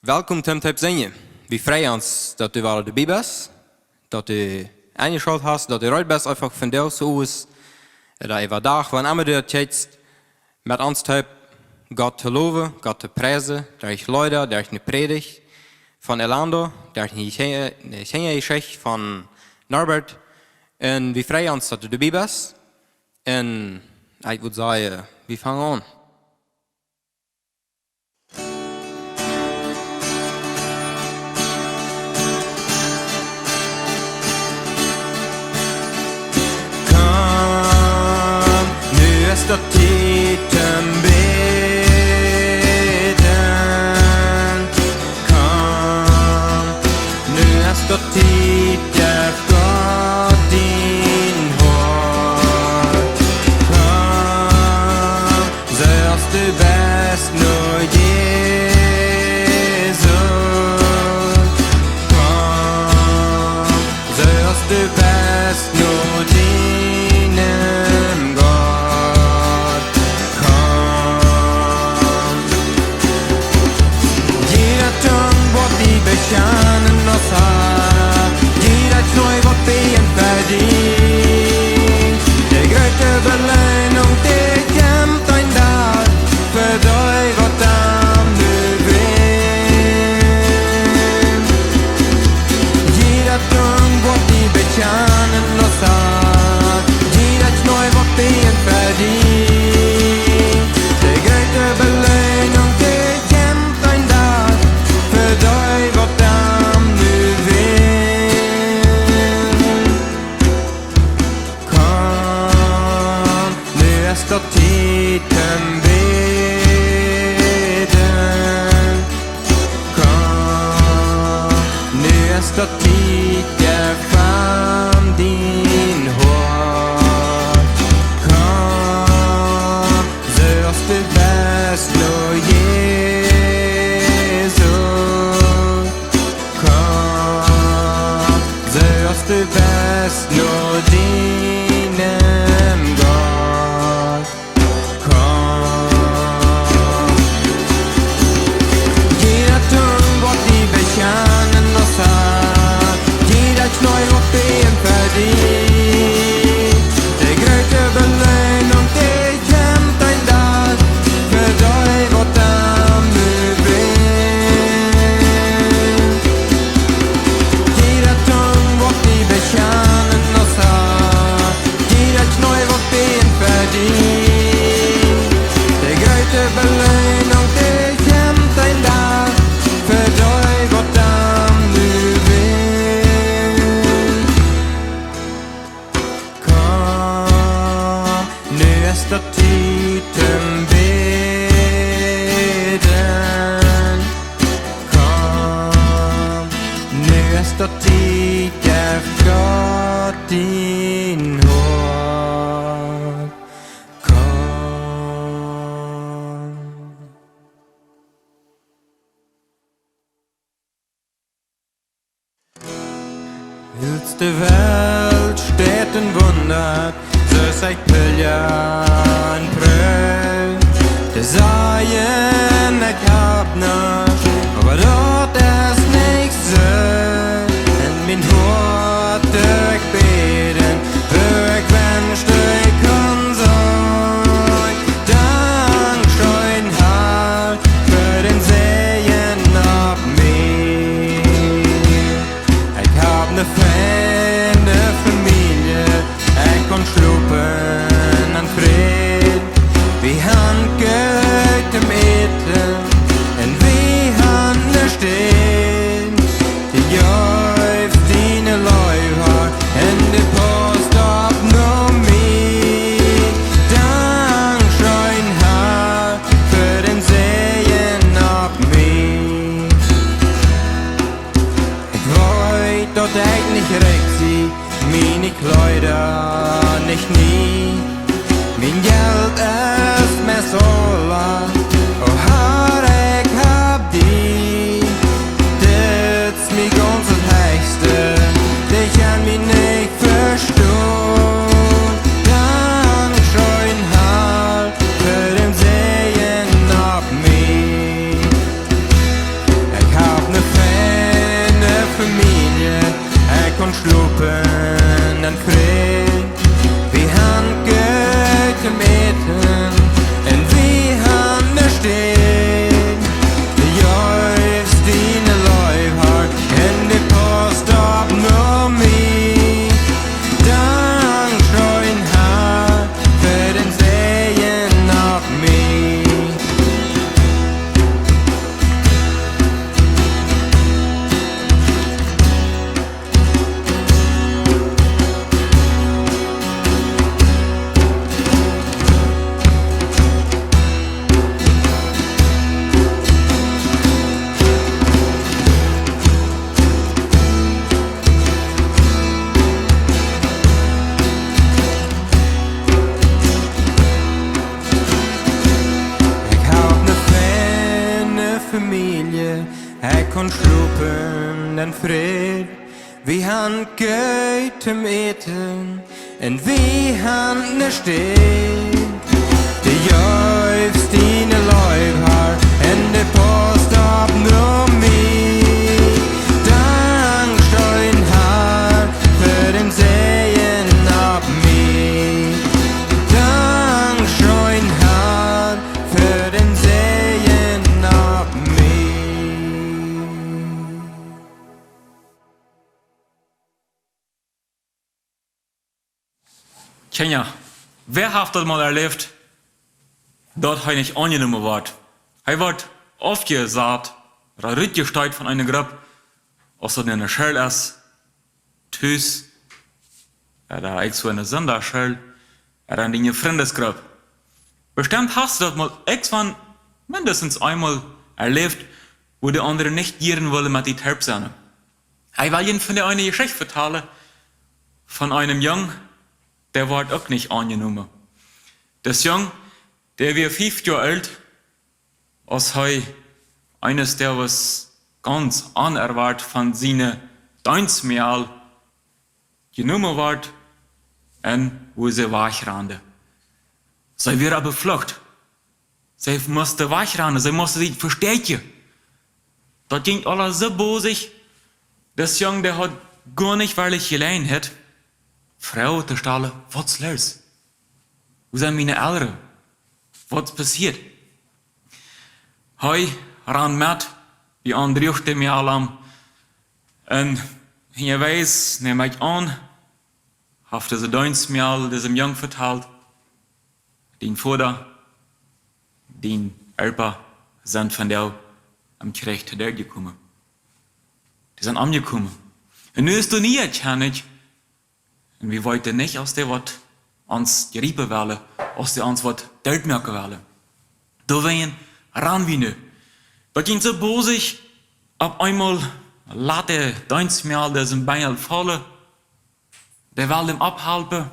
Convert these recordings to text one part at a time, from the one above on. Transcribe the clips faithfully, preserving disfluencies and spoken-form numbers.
Welkom toom toop sinjen. Wie freien ons, daut du wada doabie best, daut du enjeschaut hast, daut du reed best, eefach vondoag soo aus, ooda äwadach, wanea emma du daut kjikjst, met ons toop Gott to lowen, Gott to priesen, derch Leeda, derch eene Prädicht von Elando, derch eene Kje-, eene Kjinjajeschicht von Norbert. Un wie freien ons, daut du doabie best. Un ekj wudd sajen, wie fangen aun. Komm, nu es daut Tiet toom bäden. Komm, nu es daut Tiet, jeff Gott dien Hoat. Komm, soo aus du best, no Jesus. Komm, soo aus du best, no dienem Gott. Komm. Jieda Tung woat die bekjanen aus Har. Jieda Kjnee woat bäden fa die. De groote Beleununk, dee kjemt een Dach fa dee, waut am nu wint. Jieda Tung woat die bekjanen aus Har. Jieda Kjnee woat bäden fa die. De groote Beleununk, dee kjemt een Dach fa dee, waut am nu wint. Komm, nu es daut Tiet toom bäden. Komm, nu es daut Tiet, jeff am dien Hoat. Komm, soo aus du best, no Jesus. Komm, soo aus du best, no dienem Gott. Komm. Jieda Tung woat die bekjanen aus Har. Jieda Kjnee woat bäden fa die. De groote Beleununk, dee kjemt een Dach fa dee, waut am nu wint. Jieda Tung woat die bekjanen aus Har. Jieda Kjnee woat bäden fa die. De groote Beleununk, dee kjemt een Dach fa dee, waut am nu wint. Komm, nu es daut Tiet toom bäden. Komm, nu es daut Tiet, jeff Gott dien Hoat. Komm. Wiels de Welt steit un wundat, soo aus ekj pilja un proow to sajen, ekj hab nuscht, oba daut es nich soo. En mien Hoat doo ekj bäden, woo ekj wenscht, ekj kunn sajen: Dankscheen, Har, fa dän Säajen opp mie. Ekj hab ne feine Famielje, ekj kaun schlopen en Fräd. Wie han Jelt toom Äten un wie han ne Städ. Du jeefst diene Leew, Har, un du paust opp no mie. Dankscheen, Har, fa dän Säajen opp mie. Ekj weet, daut ekj nich rikj sie, miene Kjleeda nich nie. Mien Jelt es meist aula, o Har, ekj hab die. Dit es mien gaunzet Hechste, dee kaun mie nich vestonen. Dankscheen, Har, fa dän Säajen opp mie. Ekj Famielje, ekj kaun schlopen en Fräd. Wie han Jelt toom Äten un wie han ne Städ. Du jeefst diene Leew, Herr, un du paust opp no mie. Dank scheen, Herr, fa dän Säajen opp mie. Dank scheen, Herr, fa dän Säajen opp mie. Kjinja, wäa haft daut mol erläft, daut hee nich aunjenomen woat? Hee woat aufjesat ooda rutjesteit von eene Grupp, aus daut enne School es, tus, ooda ekj soo enne Sindachschool, ooda en diene Frindesgrupp. Bestemmt hast du daut mol irjentwan mindestens eemol erläft, wua de aundre nich jieren wullen met die toop sennen. Ekj well junt von de eene Jeschicht vetalen, von eenen Jung, dee wort uk nich aunjenomen. Dis Jung, dee wia fief Joa oolt, aus hee eenes Doages gaunz onerwoat von siene Dienstmäakjen jenomen wort un wua see wajchrand. See wia opp de Flucht. See must wajchranen, see must sikj vestäakjen. Daut jinkj aules soo bosich, dis Jung, dee haud goanich werkjlich Jeläajenheit, Froagen to stalen: Waut es los? Wua sent miene Elren? Waut es passieet? Hee rand met, dee aundre droagen am, un unjawees nemt hee aun, haft dise Dienstmäakj disem Jung vetalt: Dien Voda, dien Opa sent vondoag em Kjrich to Doot jekomen. Dee sent omjekomen. Un nu es doa een Niea, Kjennich, un wie weeten nich, aus dee woat ons jriepen wellen, aus dee ons woat dootmoaken wellen. Doawäajen rand wie nu. Daut jinkj soo bosich, opp eemol lat de Dienstmäakj disen Benjel faulen. Dee well am opphalpen,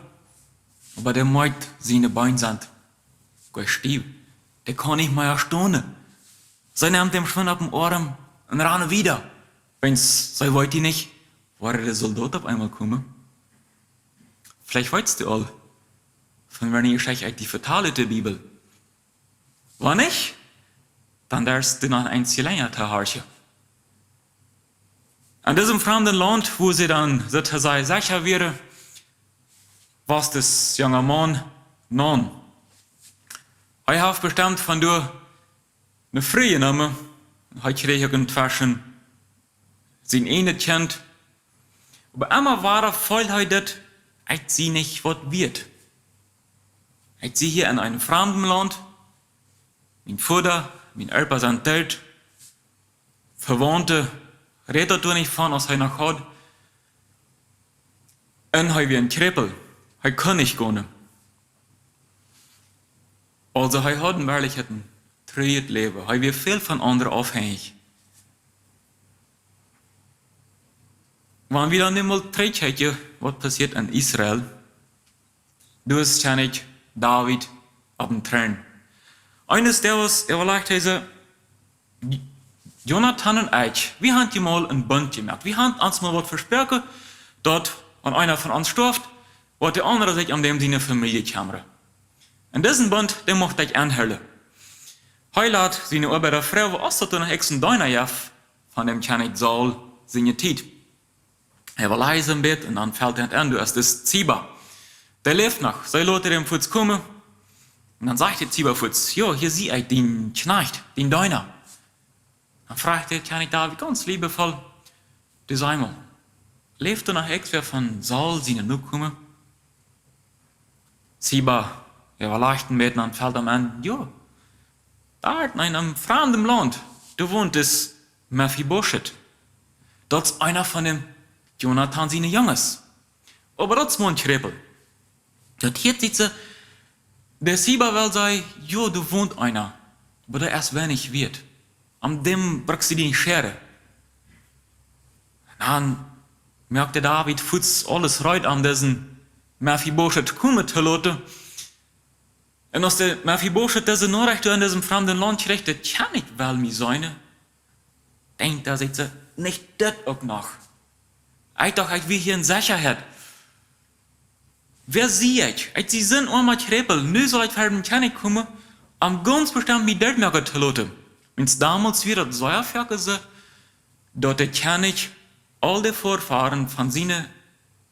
oba dee moakjt, siene Been sent gaunz stiew. Dee kaun nich mea stonen. See nemt am schwind opp dän Oarm un rand wieda. Wan see weet nich, woaren de Soldoten opp eemol komen. Veleicht weetst du aul, von wannea ekj die vetalen ut de Bibel. Wan nich, dan darfst du noch eemol lenja to horchen. En disem framden Launt, wua see dan, soo to sajen, secha wieren, wia dis junge Maun nu. Hee haft bestemmt von doa eene Fru jenomen. Hee kjrieech uk entweschen sien eenet Kjint. Oba emma wada feeld hee dit: Ekj sie nich waut wieet. Ekj sie hia en een framdet Launt. Mien Voda, mien Opa sent doot. Vewaunte räden doa nich von, aus hee noch haud. Un hee wia een Kjrippel. Hee kunn nich gonen. Aulsoo, hee haud en Werkjlichkjeit een truajet Läwen. Hee wia väl von aundre aufhenjich. Wan wie dan nu mol trigjkjikjen, waut passieet en Israel, doa es Kjennich David opp dän Troon. Eenes Doages äwalajcht hee sikj: Jonatan un ekj, wie haben hia mol een Bunt jemoakt. Wie haben ons mol waut vesproaken, daut wan eena von ons stoaft, woat de aundra sikj om däm siene Famielje kjemmren. Un disen Bunt, dän mucht ekj enhoolen. Hee lat siene Oabeida froagen, aus daut doa noch irjent een Deena jeef von däm Kjennich Saul siene Tiet. Hee well läsen een bät un dan felt am en, doa es dis Ziba. Dee läft noch, see lot am fuaz komen. Un dan sajcht de Ziba fuaz: Jo, hia sie ekj, dien Kjnajcht, dien Deena. Dan froagt de Kjennich David gaunz liebevoll: Du, saj mol, läft doa noch irjentwäa von Saul siene Nokomen? Ziba äwalajcht een bät un dan felt am en: Jo, doa en een framdet Launt, doa wont dis Mefiboschet. Daut es eena von däm Jonatan siene Junges. Oba daut es mau een Kjrippel. Daut hieet sikj soo, de Ziba well sajen: Jo, doa wont eena, oba dee es weinich wieet. Om däm bruckst du die nich schären. Dan moakt de David fuaz aules reed, om disen Mefiboschet komen to loten. Un aus de Mefiboschet dise Norecht en disem framden Launt kjricht, daut Kjennich well mie seenen, Denkjt hee, sajcht hee, nich dit uk noch. Ekj docht, ekj wia hia en Sechaheit. Wäa sie ekj? Ekj sie een oama Kjrepel. Nu saul ekj ver dän Kjennich komen, om gaunz bestemmt mie dootmoaken to loten. Wiels donmols wia daut sea foaken soo, daut de Kjennich aul de Vorfahren von siene,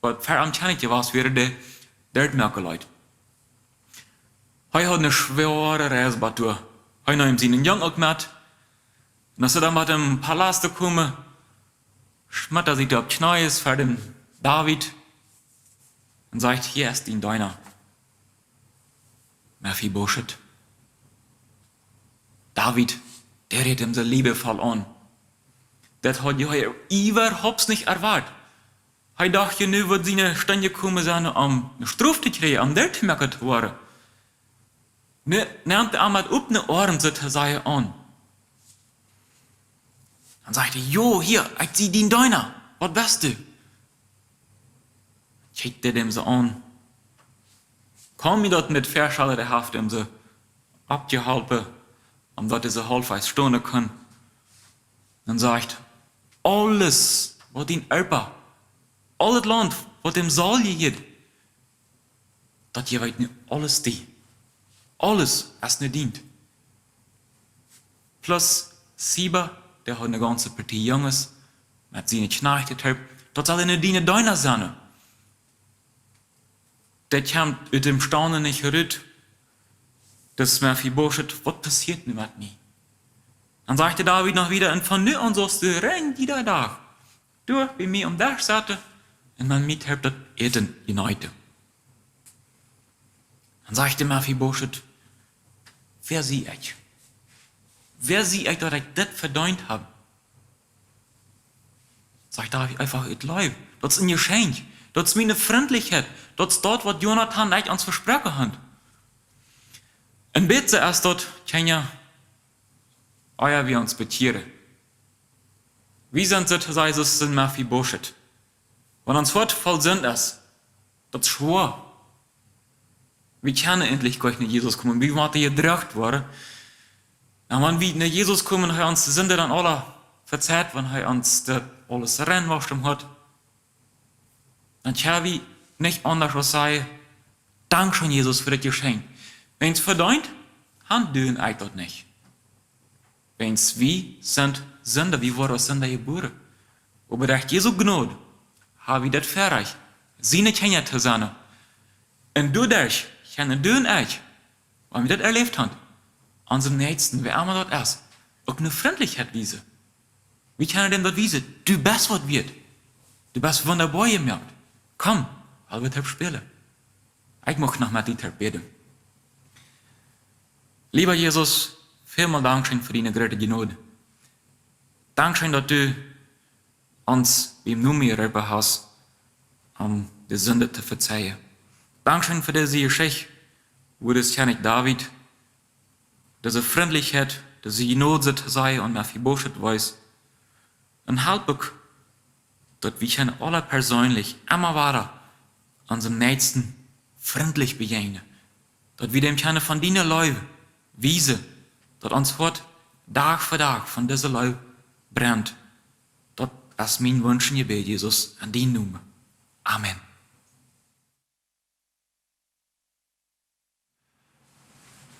waut ver am Kjennich jewast wieren, de dootmoaken leet. Hee haud eene schwoare Reis bat doa. Hee neem sienen Jung uk met. Un aus see dan bat em Palast komen, schmeet hee sikj opp Kjnees ver dän David un sajcht: "Hia es dien Deena, Mefiboschet." David, dee rät am soo leewevoll aun. Daut haud hee äwahaupt nich erwoat. Hee docht, nu wudd siene Stund komen sennen, om eene Strof to kjrieen, om dootjemoakt to woaren. Nu nemt hee am met opne Oarms, soo to sajen, aun. Dan sajcht hee: "Jo, hia, ekj sie dien Deena. Waut best du?" Kjikjt hee däm soo aun. Kaum mie daut met Veschale, dee haft am soo oppjeholpen, om daut hee soo haulfweis stonen kunn. Dan sajcht: "Aules, waut dien Opa, aul daut Launt, waut däm Saul jehieet, daut jeef ekj nu aules die. Aules es nu dient. Plus Siba, dee haud eene gaunze Partie Junges met siene Kjnajchts, daut sellen nu diene Deena sennen." Daut kjemt ut däm Staunen nich rut. Daut Mefiboschet: "Waut passieet nu met mie?" Dan sajcht de David noch wieda: "Un von nu aun saust du rein jieda Dach doa bie mie aum Desch sitten un met mie toop daut Äten jeneeten." Dan sajcht de Mefiboschet: "Wäa sie ekj? Wäa sie ekj, daut ekj dit vedeent hab?" Sajcht David eefach: "Ekj jleew, daut es een Jeschenkj. Daut es miene Frintlichkjeit. Daut es daut, waut Jonatan un ekj ons vesproaken haben." Un bitte es daut, Kjinja, ea wie ons bekjieren. Wie sent, soo aus Mefiboschet. Wan ons Hoat voll Sind es, daut es schwoa. Wie kjennen endlich goanich no Jesus komen. Wie motten jedroagen woaren. Un wan wie no Jesus komen, hee ons de Sind dan aula vejeft, wan hee ons daut aules reinjewascht haft, dan kjenn wie nich aundasch aus sajen: "Dankscheen, Jesus, fa dit Jeschenkj." Wan wie vedeent han, doo wie daut nich. Wiels wie sent Sinda, wie woaren aus Sinda jebuaren. Oba derch Jesu Jnod ha wie daut Väarajcht, siene Kjinja to sennen. Un doaderch kjennen du un ekj, wan wie daut erläft han, onsen Näakjsten, wäa emma daut es, uk eene Frintlichkjeit wiesen. Wie kjennen däm daut wiesen: "Du best waut wieet. Du best wundaboa jemoakt. Komm, well wie toop spälen." Ekj mucht noch met die toop bäden. Leewa Jesus, välmol dankscheen fa diene groote Jnod. Dankscheen, daut du ons biem Nomen jeroopen hast, om de Sind to vejeffen. Dankscheen fa dise Jeschicht, woo de Kjennich David dise Frintlichkjeit, dise Jnod, soo to sajen, aun Mefiboschet wees. Un help uk, daut wie kjennen aule perseenlich emma wada onsen Näakjsten frintlich bejäajnen. Daut wie däm kjennen von diene Leew wiesen, daut ons Hoat Dach fa Dach von dise Leew brent. Daut es mien Wunsch un Jebäd, Jesus, en dienen Nomen. Amen.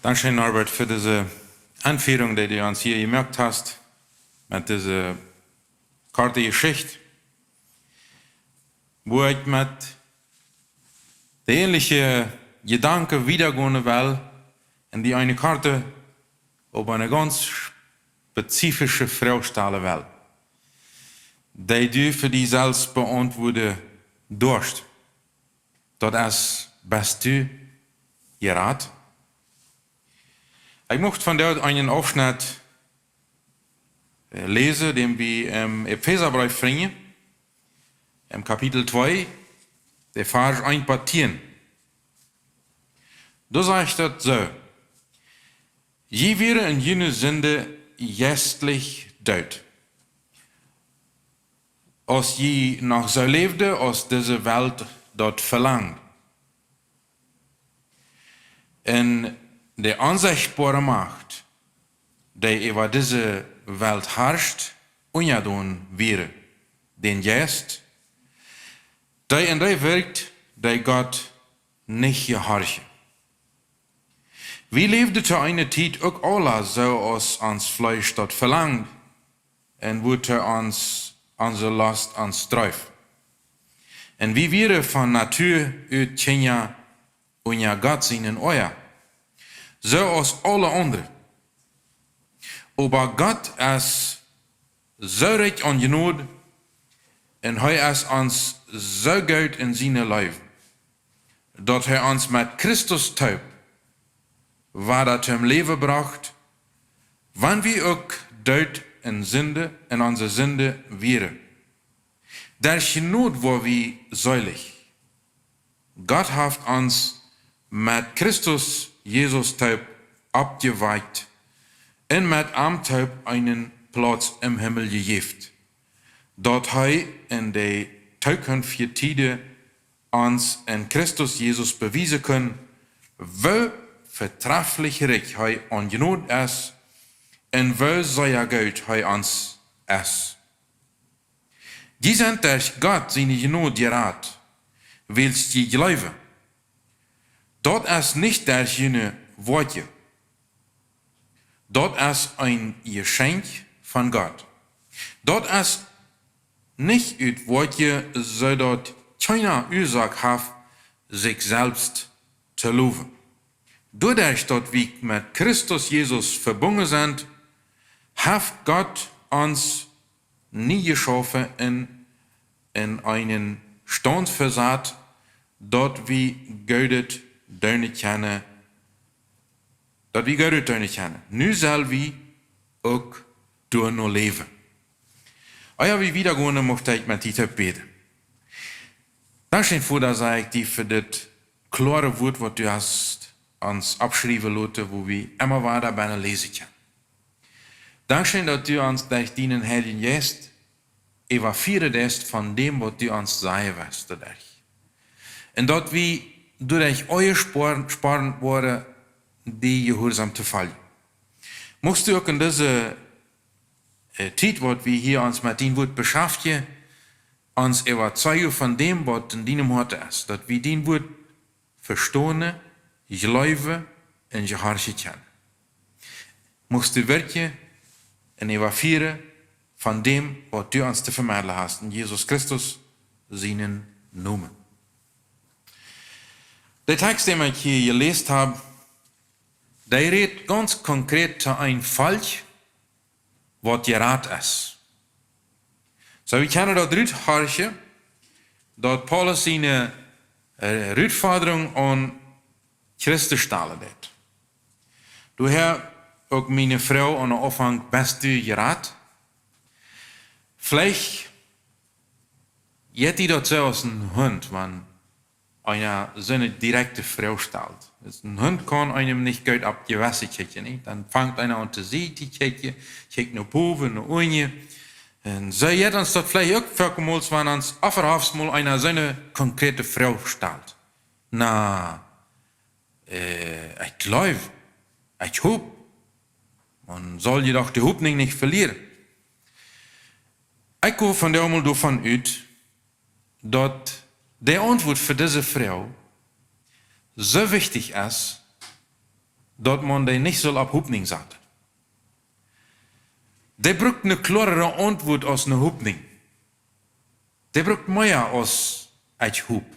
Dankscheen, Norbert, fa dise Aunfierunk, dee du ons hia jemoakt hast, met dise korte Jeschicht, woo ekj met de änelje Jedanken wieda gonen well un die eene korte, oba eene gaunz spezifische Froag stalen well, dee du fa die selfst beauntwuaden doascht. Daut es: Best du jerat? Ekj mucht von doa eenen Aufschnett, äh, läsen, dän wie em Efeserbreef finjen, em Kapitel twee, de Varsch eent bat tieen. Doa sajcht daut soo: "Jie wieren en june Sind jeistlich doot, aus jie noch soo läwden, aus dise Welt daut velangt. Un de onsechtboare Macht, dee äwa dise Welt harscht, unjadon wieren, dän Jeist, dee en dee wirkjt, dee Gott nich jehorchen. Wie läwden to eene Tiet uk aula soo, aus ons Fleesch daut velangd, un woo to ons, onse Lost ons dreef. Un wie wieren von Natua ut Kjinja unja Gott sienen Oaja, soo aus aule aundre. Oba Gott es soo rikj aun Jnod, un hee es ons soo goot en siene Leew, daut hee ons met Christus toop wada toom Läwen brocht, wan wie uk doot en Sind, en onse Sind wieren. Derch Jnod woa wie seelich. Gott haft ons met Christus Jesus toop oppjewakjt un met am toop eenen Plauz em Himmel jejäft, daut hee en de tookunftje Tieden ons en Christus Jesus bewiesen kunn, woo vetraflich rikj hee aun Jnod es un woo sea goot hee ons es. Jie sent derch Gott siene Jnod jerat, wiels jie jleewen. Daut es nich derch june Woakjen. Daut es een Jeschenkj von Gott. Daut es nich ut Woakjen, soo daut kjeena Uasoak haft, sikj selfst to lowen. Doaderch, daut wie met Christus Jesus vebungen sent, haft Gott ons nie jeschaufen un en eenen Staunt vesat, daut wie Goodet doonen kjennen, daut wie Goodet doonen kjennen. Nu sell wie uk doano läwen. Ea wie wieda gonen, mucht ekj met die toop bäden. Dankscheen, Voda, saj ekj die fa dit kloare Wuat, waut du hast ons oppschriewen loten, woo wie emma wada bennen läsen kjennen. Dankscheen, daut du ons derch dienen Heiljen Jeist äwafieren deist von däm, waut du ons sajen west, doaderch. Un daut wie doaderch aunjespornt woaren, die jehuarsom to foljen. Muchst du uk en dise, äh, Tiet, waut wie hia ons met dien Wuat beschaftjen, ons äwazeijen von däm, waut en dienem Hoat es, daut wie dien Wuat vestonen, jleewen un jehorchen kjennen. Muchst du wirkjen un äwafieren von däm, waut du ons to vemedlen hast, en Jesus Christus sienen Nomen. De Tekst, dän ekj hia jeläst hab, dee rät gaunz konkret to een Volkj, waut jerat es. Soo, wie kjennen daut ruthorchen, daut Paulus siene, äh, Rutfodrunk aun Christen stalen deed. Doahäa uk miene Froag aun dän Aunfank: Best du jerat? Veleicht jeit die daut soo aus een Hunt, wan eena soone direkte Froag stalt. Een Hunt kaun eenem nich goot opp Jewesse kjikjen, nich? Dan fangt eena aun to Sied to kjikjen, kjikjt no bowen, no unjen. Un soo jeit ons daut veleicht uk foaken mol, wan ons onverhofts mol eena soone konkrete Froag stalt. Na, äh, ekj jleew, ekj hop. Maun saul jedoch de Hopninj nich velieren. Ekj go vondoag mol doavon ut, daut de Auntwuat fa dise Froag soo wichtich es, daut maun dee nich saul opp Hopninj saten. Dee brukt eene kloarere Auntwuat aus eene Hopninj. Dee brukt mea aus ekj hop.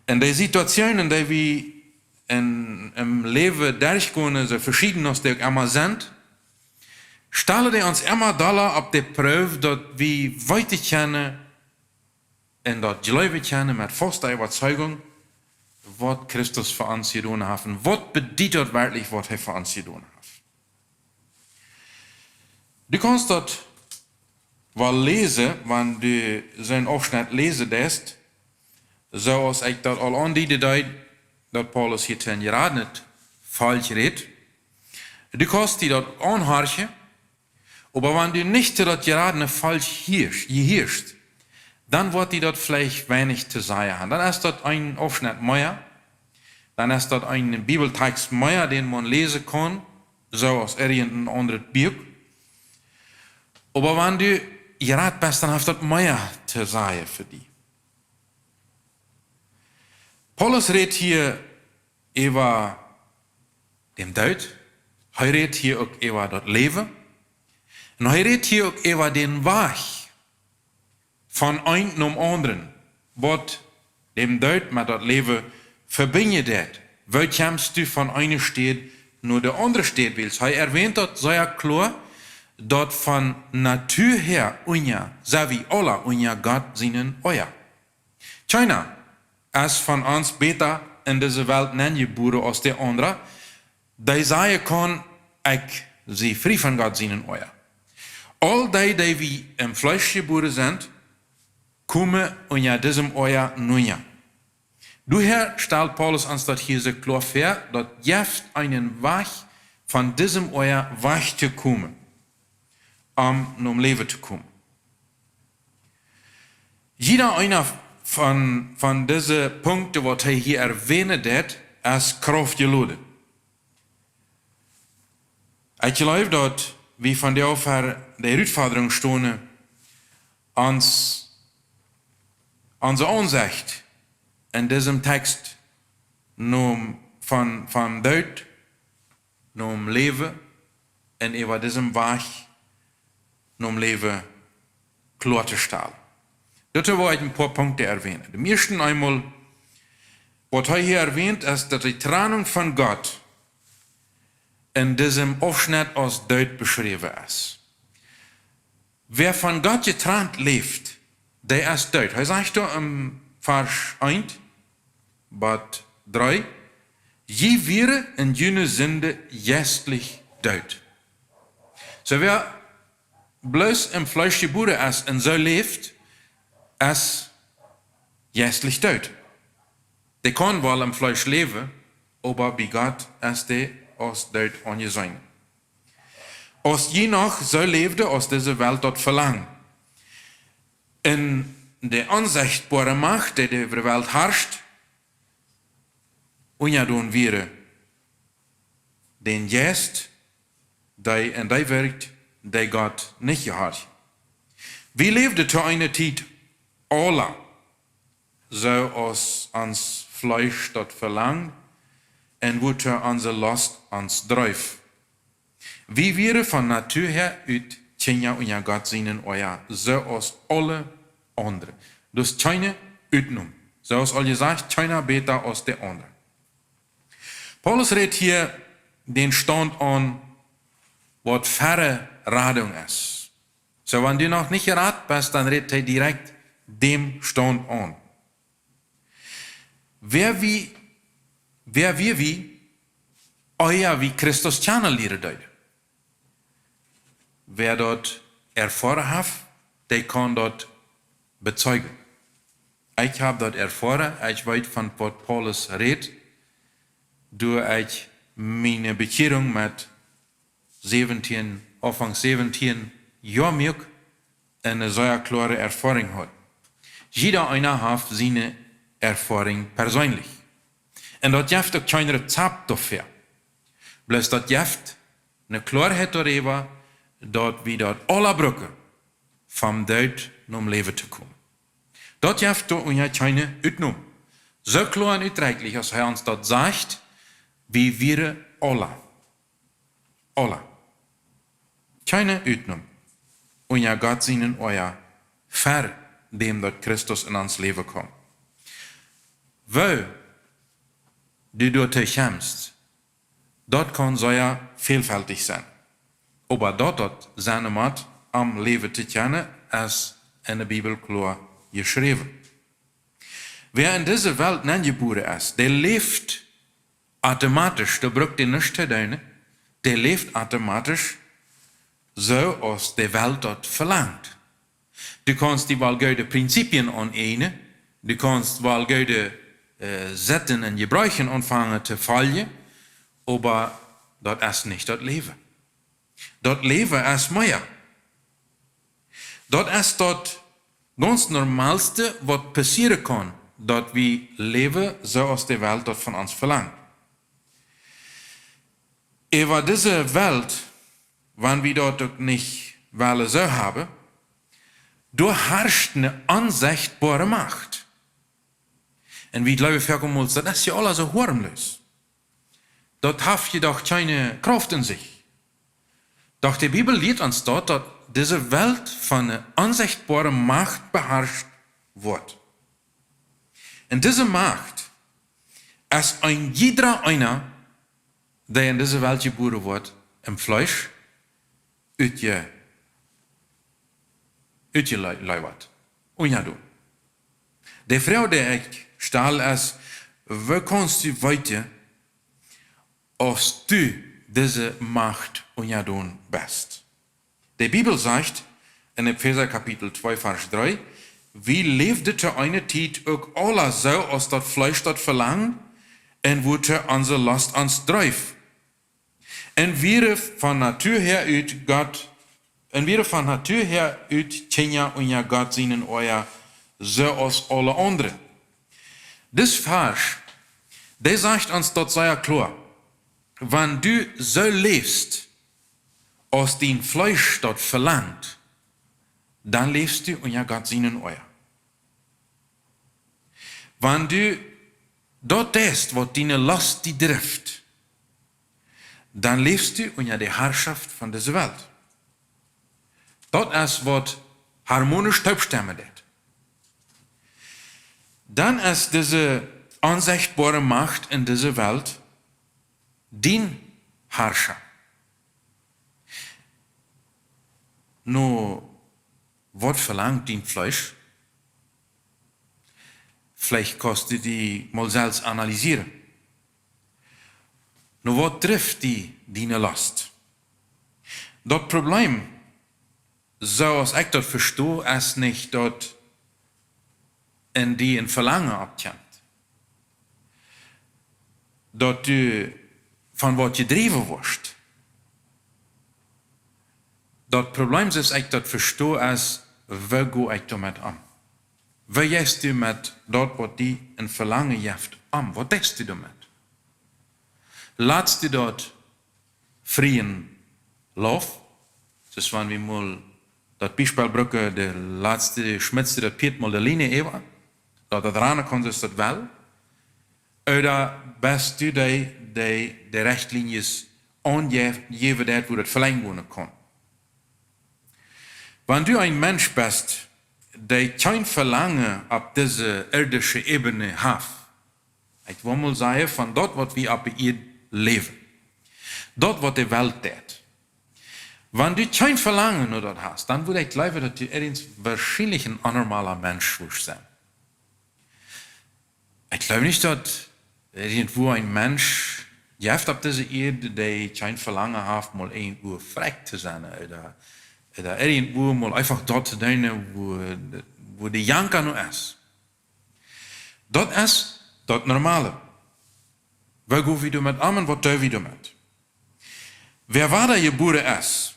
En de Situatioon, en dee wie en, em Läwen derchgonen, soo veschieden aus dee uk emma sent, stalen dee ons emma dolla opp de Proow, daut wie weeten kjennen un daut jleewen kjennen met fauste Äwazeigung, waut Christus fa ons jedonen haft un waut bediet daut werkjlich, waut hee fa ons jedonen haft. Du kaust daut woll läsen, wan du soon Aufschnett läsen deist, soo aus ekj daut aul aundieden deed, daut Paulus hia to een jeradenet Volkj rät. Du kaust die daut aunhorchen, oba wan du nich to daut jeradene Volkj hieescht, jehieescht, dan woat die daut veleicht weinich to sajen haben. Dan es daut een Aufschnett mea, dan es daut een Bibeltekst mea, dän maun läsen kaun, soo aus irjent een aundret Buak. Oba wan du jerat best, dan haft daut mea to sajen fa die. Paulus rät hia äwa dän Doot. Hee rät hia uk äwa daut Läwen. Un hee rät hia uk äwa dän Wajch von eent nom aundren, waut dän Doot met daut Läwen vebinjen deit. Woo kjemst du von eene Städ no de aundre Städ? Wiels hee erwänt daut sea kloa, daut von Natua häa unja, sent wie aula unja Gott sienen Oaja. Kjeena es von ons bäta en dise Welt nenjebuaren aus de aundra, dee sajen kaun: Ekj sie frie von Gott sienen Oaja. Aul dee, dee wie em Fleesch jebuaren sent, komen unja disem Oaja nenn. Doahäa stalt Paulus ons daut hia soo kloa väa, daut jeft eenen Wajch von disem Oaja wajch to komen, om nom Läwen to komen. Jieda eena von, von dise Punkten, waut hee hia erwänen deit, es krauftjeloden. Ekj jleew, daut wie vondoag ver de Rutfodrunk stonen, ons, onse Aunsecht en disem Tekst nom, von, von Doot nom Läwen un äwa disem Wajch nom Läwen kloa to stalen. Doatoo well ekj een poa Punkten erwänen. Dän ieeschten eemol, waut hee hia erwänt, es, daut de Trennunk von Gott en disem Aufschnett aus doot beschräwen es. Wäa von Gott jetrant läft, dee es doot. Hee sajcht doa em Varsch eent bat dree: Jie wieren en june Sinden jeistlich doot. Soo, wäa bloos em Fleesch jebuaren es un soo läft, es jeistlich doot. Dee kaun woll em Fleesch läwen, oba bie Gott es dee aus doot aunjeseenen. Aus jie noch soo läwden, aus dise Welt daut velangt, un de onsechtboare Macht, dee äwa de Welt harscht, unjadon wieren dän Jeist, dee en dee wirkjt, dee Gott nich jehorchen. Wie läwden to eene Tiet aula soo aus ons Fleesch daut velangt un woo to onse Lost ons dreef. Wie wieren von Natua häa ut Kjinja unja Gott sienen Oaja, soo aus aule aundre. Doa es kjeene Utnom. Soo aus aul jesajcht, kjeena bäta aus de aundre. Paulus rät hia dän Staunt aun, waut ver de Radunk es. Soo, wan du noch nich jerat best, dan rät hee direkt dän Staunt aun. Wäa wie, wäa wia wie, ea wie Christus kjanen lieren deeden? Wäa daut erfoaren haft, dee kaun daut bezeijen. Ekj hab daut erfoaren, ekj weet von waut Paulus rät, doa ekj miene Bekjierunk met säwentieen, Aunfank säwentieen Joa muak un eene sea kloare Erfoarunk haud. Jieda eena haft siene Erfoarunk perseenlich. Un daut jeft uk kjeen Rezept doafäa. Bloos daut jeft eene Kloarheit doaräwa, daut wie daut aula brucken, vom Doot nom Läwen to komen. Daut jeft doa unja kjeene Utnom. Soo kloa un utdrekjlich aus hee ons daut sajcht, wie wieren aula, aula, kjeene Utnom, unja Gott sienen Oaja, ver däm daut Christus en ons Läwen kjeem. Woo du doatoo kjemst, daut kaun sea vielfältich sennen. Oba daut daut sennen mott, om läwen to kjennen, es en de Bibel kloa jeschräwen. Wäa en dise Welt nenjebuaren es, dee läft automatisch, doa brukt dee nuscht to doonen, dee läft automatisch soo aus de Welt daut velangt. Du kaunst die woll goode Prinzipien aunäajnen, du kaunst woll goode, äh, Sitten un Jebruken aunfangen to foljen, oba daut es nich daut Läwen. Daut Läwen es mea. Daut es daut gaunz Normalste, waut passieren kaun, daut wie läwen soo aus de Welt daut von ons velangt. Äwa dise Welt, wan wie daut uk nich wellen soo haben, doa harscht eene onsechtboare Macht. Un wie jleewen foaken mol, daut es je aules soo hoarmlos. Daut haft je doch kjeene Krauft en sikj. Doch de Bibel lieet ons daut, daut dise Welt von eene onsechtboare Macht beharscht woat. Un dise Macht es een jiedra eena, dee en dise Welt jebuaren woat, em Fleesch utje-, utjelewat. Unjadoon. De Froag, dee ekj stal, es: Woo kaust du weeten, aus du dise Macht unjadoon best? De Bibel sajcht en Efeesa Kapitel twee, Varsch dree: Wie läwden to eene Tiet uk aula soo, aus daut Fleesch daut velangd, un woo to onse Lost ons dreef. Un wieren von Natua häa ut Gott, un wieren von Natua häa ut Kjinja unja Gott sienen Oaja, soo aus aule aundre. Dis Varsch, dee sajcht ons daut sea kloa: Wan du soo läfst, aus dien Fleesch daut velangd, dan läfst du unja Gott sienen Oaja. Wan du daut deist, waut diene Lost die drift, dan läfst du unja de Harschoft von dise Welt. Daut es, waut harmonisch toopstemmen deit. Dan es dise onsechtboare Macht en dise Welt dien Harscha. Nu, waut velangd dien Fleesch? Veleicht kaust du die mol selfst analysieren. Nu, waut drift die, diene Lost? Daut Problem, soo aus ekj daut vesto, es nich daut en die een Velangen oppkjemt, daut du von waut jedräwen woascht. Daut Problem, soo aus ekj daut vesto, es: Woo go ekj doamet om? Woo jeist du met daut, waut die een Velangen jeft, om? Waut deist du doamet? Latst du daut frieen Lauf? Soo aus wan wie mol daut Biespel brucken, de latste schmitst du daut Pieet mol de Line äwa, daut daut ranen kaun, soo aus daut well. Ooda best du dee, dee de Rechtlienjes aunjäwen deit, woo daut velenjd woaren kaun? Wan du een Mensch best, dee kjeen Velangen opp dise irdische Ebene haft, ekj well mol sajen, von daut, waut wie opp de Ieed läwen, daut, waut de Welt deit, wan du kjeen Velangen no daut hast, dan wudd ekj jleewen, daut du irjent woarschienlich een anormala Mensch wurscht sennen. Ekj jleew nich, daut irjentwua een Mensch jeft opp dise Ieed, dee kjeen Velangen haft, mol irjentwua frakj to sennen, ooda, ooda irjentwua mol eefach daut to doonen, wua, wua de Janka no es. Daut es daut Normale. Woo go wie doamet om un waut doo wie doamet? Wäa wada jebuaren es,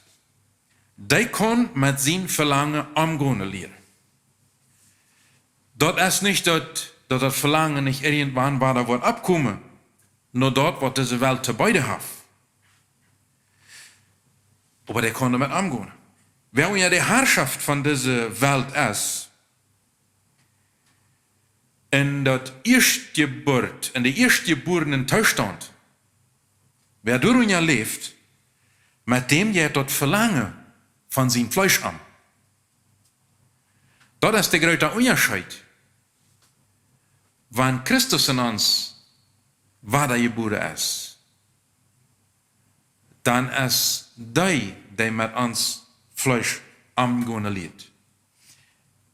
dee kaun met sien Velangen omgonen lieren. Daut es nich daut, daut daut Velangen nich irjentwan wada woat oppkomen, no daut, waut dise Welt to beeden haft. Oba dee kaun doamet omgonen. Wäa unja de Harschoft von dise Welt es, en daut Ieeschtjeburt, en de ieeschtjebuarnen Toostaunt, wäa doarunja läft, met däm jeit daut Velangen von sien Fleesch om. Daut es de groote Unjascheet. Wan Christus en ons wada jebuaren es, dan es dee, dee met ons Fleesch omgonen liet.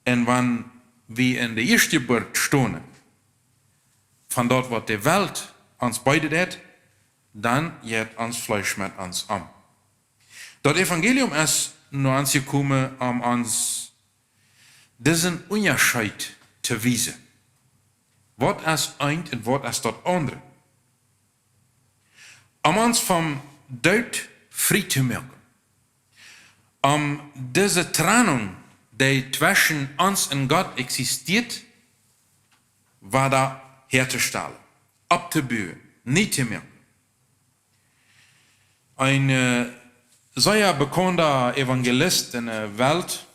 Un wan wie en de Ieeschtjeburt stonen, von daut, waut de Welt ons beeden deit, dan jeit ons Fleesch met ons om. Daut Evangelium es no ons jekomen, om ons disen Unjascheet to wiesen. Waut es eent un waut es daut aundre? Om ons vom Doot frie to moaken. Om dise Trennung, dee tweschen ons un Gott existieet, wada häatostalen, opptobuen, nie to moaken. Een, äh, sea bekaunda Evangelist enne Welt,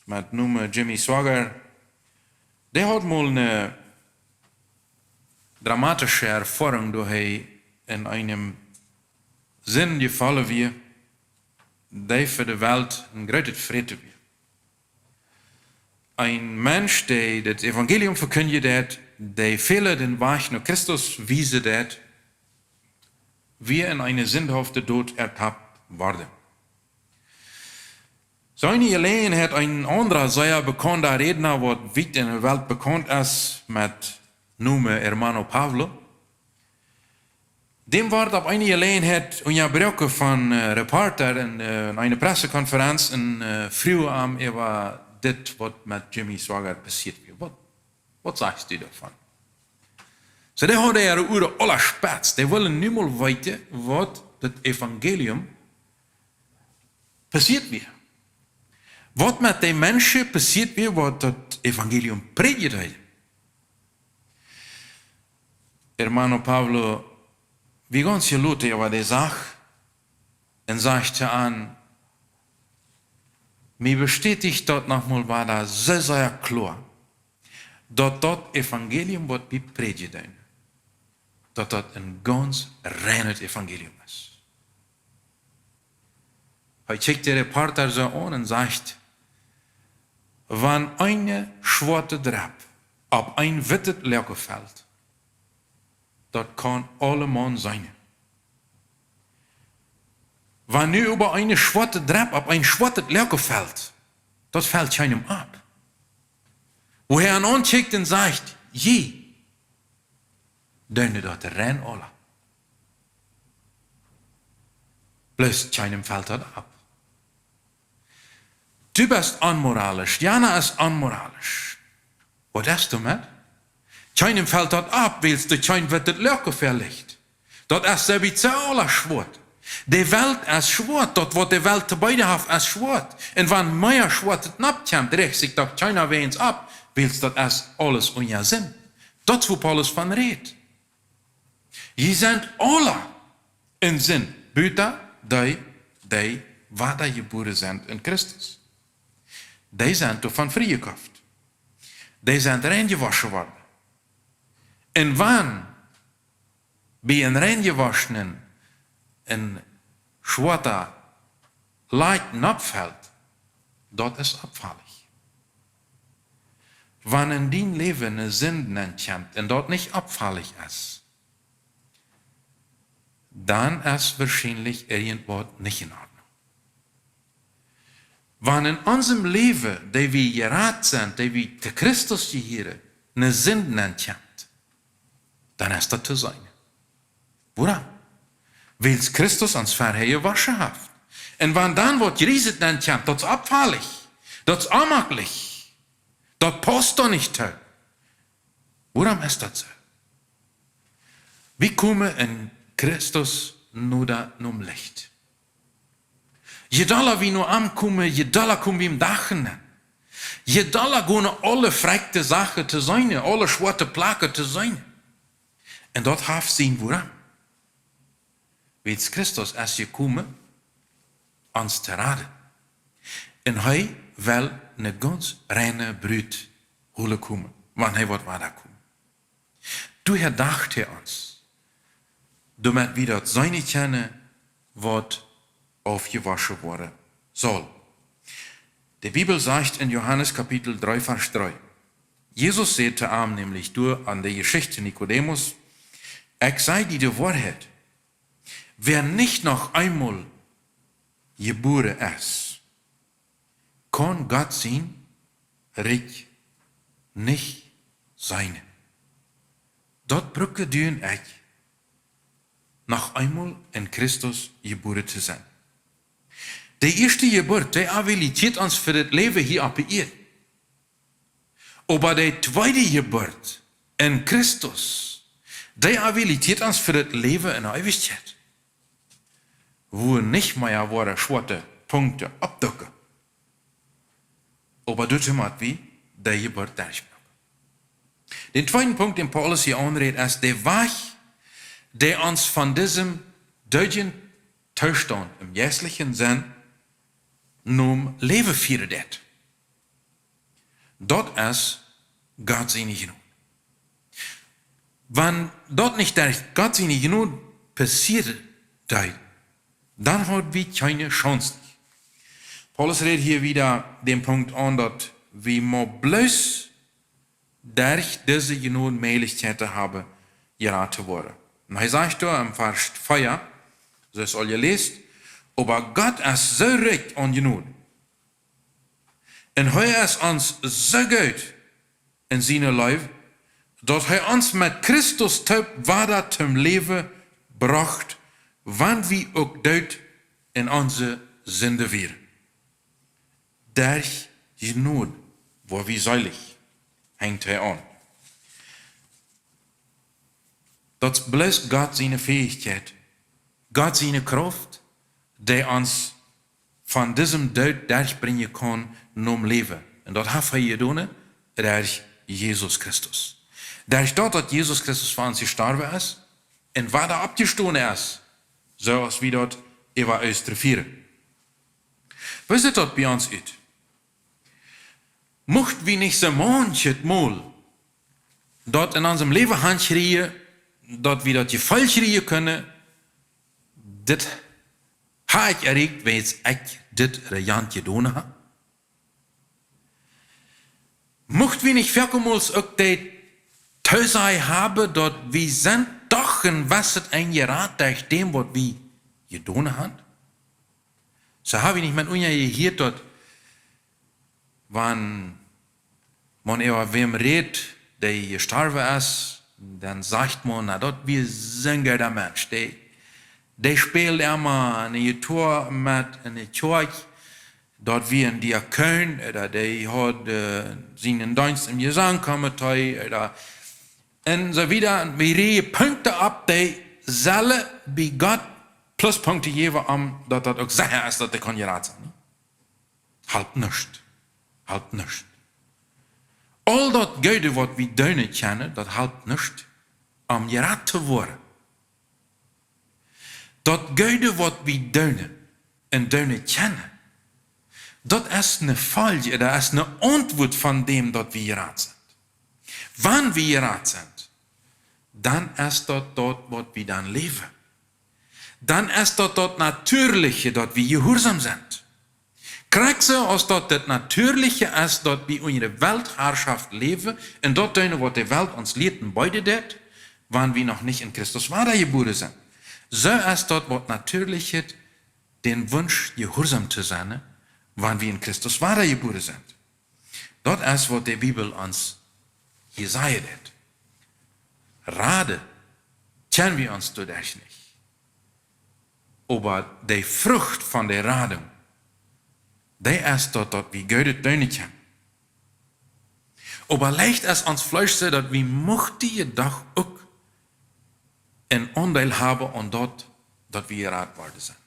met Nomen Jimmy Swaggart, dee haud mol eene dramatische Erfoarunk, doa hee en eene Sind jefollen wia, dee fa de Welt een grootet Fräten wia. Een Mensch, dee daut Evangelium vekjindjen deed, dee väle dän Wajch no Christus wiesen deed, wia en eene sindhaufe Doot ertappt worden. Soo eene Jeläajenheit, een aundra sea bekaunda Rädna, waut wiet enne Welt bekaunt es met Nomen Hermano Pablo, däm wort opp eene Jeläajenheit unjabroaken von, äh, Reporter en, äh, en eene Pressekonferenz un, äh, fruach am äwa dit, waut met Jimmy Swaggart passieet wia. Waut, waut sajchst du doavon? Soo, dee hauden äare Uaren aula spetz. Dee wullen nu mol weeten, waut daut Evangelium passieet wia. Waut met dee Menschen passieet wia, waut daut Evangelium prädjen deeden. Hermano Pablo wia gaunz jeloten äwa dee Sach un sajcht to an: Mie bestäticht daut noch mol wada sea, sea kloa, daut daut Evangelium, waut wie prädjen deeden, daut daut een gaunz reinet Evangelium es. Hee kjikjt dän Reporter soo aun un sajcht: Wan eene schwoate Drap opp een wittet Loaken felt, daut kaun aulemaun seenen. Wan nu oba eene schwoate Drap opp een schwoatet Loaken felt, daut felt kjeenem opp. Wua hee an aunkjikjt un sajcht: Jie deeden daut rein aula. Bloos kjeenem felt daut opp. Du best onmoralisch, jana es onmoralisch. Waut es doamet? Kjeenem felt daut opp, wiels doa kjeen wittet Loaken väalicht. Daut es soo bie aula schwoat. De Welt es schwoat, daut waut de Welt to beeden haft es schwoat. Un wan mea Schwoatet nopp kjemt, rajcht sikj doch kjeena wäajens opp, wiels daut es aules unja Sind. Daut es wua Paulus von rät. Jie sent aula en Sind, buta dee, dee wadajebuaren sent en Christus. Dee sent doavon friejekoft. Dee sent reinjewoschen worden. Un wan bie een reinjewoschenen een schwoata Loak nopp felt, daut es oppfaulich. Wan en dien Läwen eene Sind nenkjemt un daut nich oppfaulich es, dan es woarschienlich irjentwaut nich en Ordnunk. Wan en onsem Läwen, dee wie jerat sent, dee wie to Christus jehieren, eene Sind nenkjemt, dan es daut to seenen. Wuarom? Wiels Christus ons verhäa jewoschen haft. Un wan dan waut Jrieset nenkjemt, daut es oppfaulich, daut es onmaklich, daut pausst doa nich too. Wuarom es daut soo? Wie komen en Christus noda nom Licht. Je dolla wie no am komen, je dolla komen wie am dachen. Je dolla gonen aule frekjte Sachen to seenen, aule schwoate Plaken to seenen. Un daut haft sien Wuarom. Wiels Christus es jekomen, ons to raden. Un hee well eene gaunz reine Brut holen komen, wan hee woat wada komen. Doahäa dacht hee ons, doamet wie daut seenen kjennen, waut aufjewoschen woaren saul. De Bibel sajcht en Johanes Kapitel dree, Varsch dree: Jesus säd to am nämlich doa en de Jeschicht Nikodemus: Ekj saj die de Woarheit, wäa nich noch eemol jebuaren es, kaun Gott sien Rikj nich seenen. Daut brucken du un ekj, noch eemol en Christus jebuaren to sennen. De ieeschte Jeburt, dee habilitieet ons fa daut Läwen hia oppe Ieed. Oba de tweede Jeburt en Christus, dee habilitieet ons fa daut Läwen en Eewichkjeit, wua nich mea woaren schwoate Punkten oppduken. Oba doatoo mott wie de Jeburt derchmoaken. Dän tweeden Punkt, dän Paulus hia aunrät, es de Wajch, dee ons von disem deedjen Toostaunt em jeistlichen Senn nom Läwen fieren deit. Daut es Gott siene Jnod. Wan daut nich derch Gott siene Jnod passieren deed, dan haud wie kjeene Chance nich. Paulus rät hia wada dän Punkt aun, daut wie mau bloos derch dise Jnod Mäajlichkjeit haben, jerat to woaren. Un hee sajcht doa em Varsch vea, soo aus aul jeläst: "Oba Gott es soo rikj aun Jnod. Un hee es ons soo goot en siene Leew, daut hee ons met Christus toop wada toom Läwen brocht, wan wie uk doot en onse Sinden wieren." Derch Jnod woa wie seelich, henjt hee aun. Daut es bloos Gott siene Fäichkjeit, Gott siene Krauft, dee ons von disem Doot derchbrinjen kaun nom Läwen. Un daut haft hee jedonen derch Jesus Christus. Derch daut, daut Jesus Christus fa ons jestorwen es un wada oppjestonen es, soo aus wie daut äwa Oostren fieren. Woo sitt daut bie ons ut? Mucht wie nich soo maunchmol daut en onsem Läwen han kjrieen, daut wie daut Jefeel kjrieen kjennen, dit ha ekj erreicht, wiels ekj dit ooda jant jedonen ha? Mucht wie nich foakemols uk de Toosaj haben, daut wie sent doch en wesset Enj jerat derch däm, waut wie jedonen han? Soo ha wie nich met unja jehieet, daut wan maun äwa wäm rät, dee jestorwen es, dan sajcht maun, na, daut wia soon gooda Mensch. Dee, dee späld emma ne Jitoa met en de Kjoakj, daut wia een Diakon, ooda dee haud, äh, sienen Deenst em Jesangkomitee, ooda, un soo wieda. Un wie räden Punkten opp, dee sellen bie Gott Pluspunkten jäwen, om daut daut uk secha es, daut dee kaun jerat sennen. Halpt nuscht. Halpt nuscht. Aul daut Goode, waut wie doonen kjennen, daut halpt nuscht, om jerat to woaren. Daut Goode, waut wie doonen un doonen kjennen, daut es ne Folj, daut es ne Auntwuat von däm, daut wie jerat sent. Wan wie jerat sent, dan es daut daut, waut wie dan läwen. Dan es daut daut Natieeliche, daut wie jehuarsom sent. Krakjt soo aus daut daut Natieeliche es, daut wie unja de Weltharschoft läwen un daut doonen, waut de Welt ons lieet un beeden deit, wan wie noch nich en Christus wadajebuaren sent. Soo es daut waut Natieelichet, dän Wunsch, jehuarsom to sennen, wan wie en Christus wadajebuaren sent. Daut es, waut de Bibel ons hia sajen deit. Raden kjenn wie ons doaderch nich. Oba de Frucht von de Radunk, dee es daut, daut wie Goodet doonen kjennen. Oba leicht es ons Fleesch soo, daut wie muchten doch uk een Aundeel haben aun daut, daut wie jerat worden sent.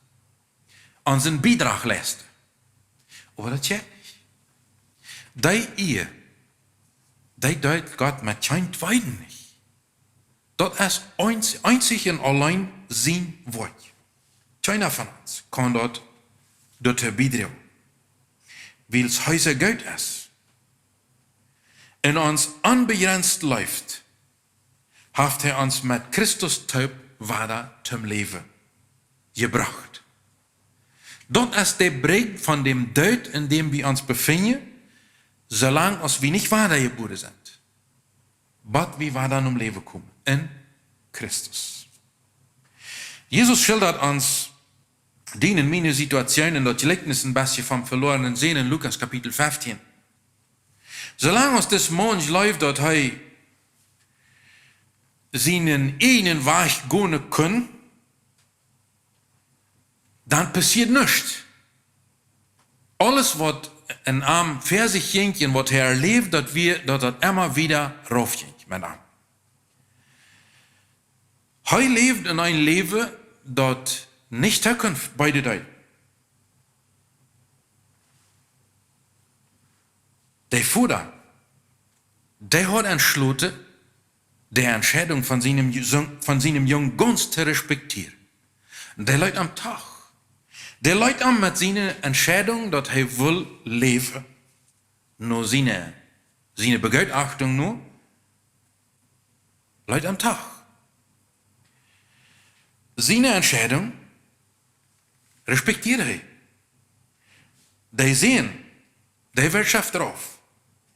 Onsen Biedrach leisten. Oba daut jeit nich. Dee Ea, dee deelt Gott met kjeen tweeden nich. Daut es eens-, eenzich un auleen sien Woakj. Kjeena von ons kaun daut doatoo biedroagen. Wiels hee soo goot es un ons onbejrenst leeft, haft hee ons met Christus toop wada toom Läwen jebrocht. Daut es de Brigj von däm Doot, en däm wie ons befinjen, soo lang aus wie nich wadajebuaren sent, bat wie wada nom Läwen komen en Christus. Jesus schildat ons diene un miene Situation en daut Jlikjnis een bät vom veloarnen Sän en Lukas Kapitel feftieen. Soo lang aus dis Maun jleewd, daut hee sienen eenen Wajch gonen kunn, dan passieed nuscht. Aules, waut en am ver sikj jinkj un waut hee erläwd, daut wia, daut daut emma wada rauf jinkj met am. Hee läwd en een Läwen, daut nich Zukunft beeden deed. De Voda, dee haud entschloten, de Entscheidunk von sienem Ju-, von sienem Jung gaunz to respektieren. Un dee leet am doch Dee leet am met siene Entscheidunk, daut hee wull läwen, no siene, siene Begutachtung no, leet am doch. Siene Entscheidunk respektieed hee. Dee Sän, dee wirtschaft drauf.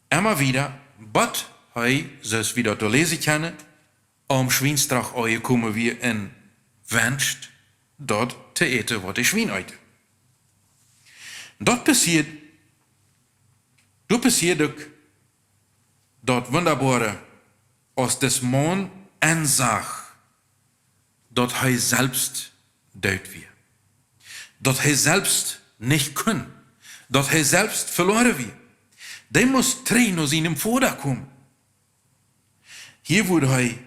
Emma wada, bat hee, soo aus wie daut doa läsen kjennen, aum Schwienstrach aunjekomen wia un wenscht daut to äten, waut de Schwien eeten. Daut passieed, doa passieed uk daut Wundaboare, aus dis Maun ensach, daut hee selfst doot wia. Daut hee selfst nich kunn. Daut hee selfst veloaren wia. Dee must trigj no sienen Voda komen. Hia wudd hee